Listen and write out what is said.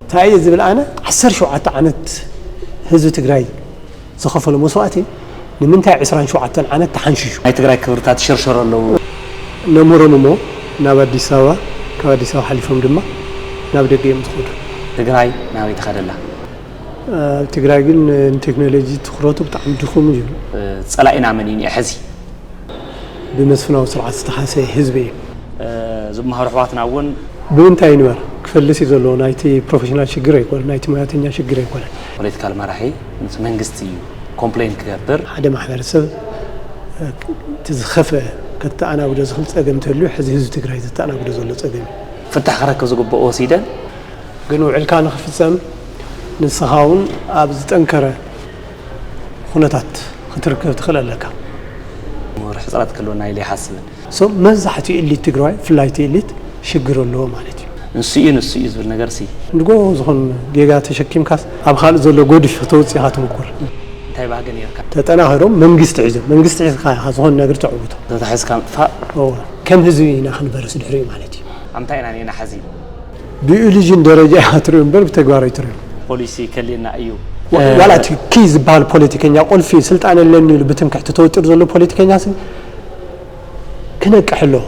እንታይ እየ ዝብል ኣነ ዓሰርተ ሸውዓተ ዓመት ህዝቢ ትግራይ ዝኸፈሎ መስዋእቲ ንምንታይ ዕስራን ሸውዓተን ዓመት ተሓንሽሹ? ናይ ትግራይ ክብርታት ይሽርሸሩ ኣለዉ። ነምህሮም እሞ ናብ ኣዲስ ኣበባ፣ ካብ ኣዲስ ኣበባ ሓሊፎም ድማ ናብ ደገ እዮም ዝኸዱ። ትግራይ ናበይ ትኸደላ? ኣብ ትግራይ ግን ንቴክኖሎጂ ትኹረቱ ብጣዕሚ ድኹም እዩ። ጸላኢና መን እዩ ሕዚ? ብመስፍናዊ ስርዓት ዝተሓሰየ ህዝቢ እዩ። ዝመሃሩ ኣሕዋትና እውን ብእንታይ ይንበር ክፈልስ እዩ ዘለዎ። ናይቲ ፕሮፌሽናል ሽግር ኣይኮነን፣ ናይቲ ሙያተኛ ሽግር ኣይኮነን። ፖለቲካል መራሒ ምስ መንግስቲ እዩ ኮምፕሌን ክገብር። ሓደ ማሕበረሰብ እቲ ዝኸፍአ ከተኣናግዶ ዝኽእል ፀገም እንተልዩ ሕዚ ህዝቢ ትግራይ ዘተኣናግዶ ዘሎ ፀገም እዩ። ፍታሕ ክረክብ ዝግብኦ ወሲደን ግን ውዕልካ ንክፍፀም ንስኻ እውን ኣብ ዝጠንከረ ኩነታት ክትርከብ ትኽእል ኣለካ። ምሁር ሕፅረት ክህልወና ኢለ ይሓስብን። ሶ መብዛሕትኡ ኤሊት ትግራዋይ ብፍላይ እቲ ኤሊት ሽግር ኣለዎ ማለት እዩ። ንሱ እዩ ንሱ እዩ ዝብል ነገር ሲ ንጎ ዝኾን ጌጋ ተሸኪምካስ ኣብ ካልእ ዘሎ ጎድፍ ክተውፅእ ኢኻ ትምኩር። እንታይ ባህጊ ነርካ? ተጠናኸሮም መንግስቲ ሒዞም መንግስቲ ሒዝካ ኢኻ ዝኾን ነገር ተዕውቶ። ተታሒዝካ ምጥፋእ እወ፣ ከም ህዝቢ ኢና ክንበርስ ድሕሪኡ ማለት እዩ። ኣምታይ ኢና ኔና ሓዚ ብኢሉዥን ደረጃ ኢኻ ትሪኦ እምበር ብተግባር ኣይትሪኦ። ፖሊሲ ከልየና እዩ። ዋላ እቲ ኪ ዝበሃል ፖለቲከኛ ቁልፊ ስልጣን ኣለኒ ኢሉ ብትምክሕቲ ተወጢሩ ዘሎ ፖለቲከኛ ሲ ክነቅሕ ኣለዎ።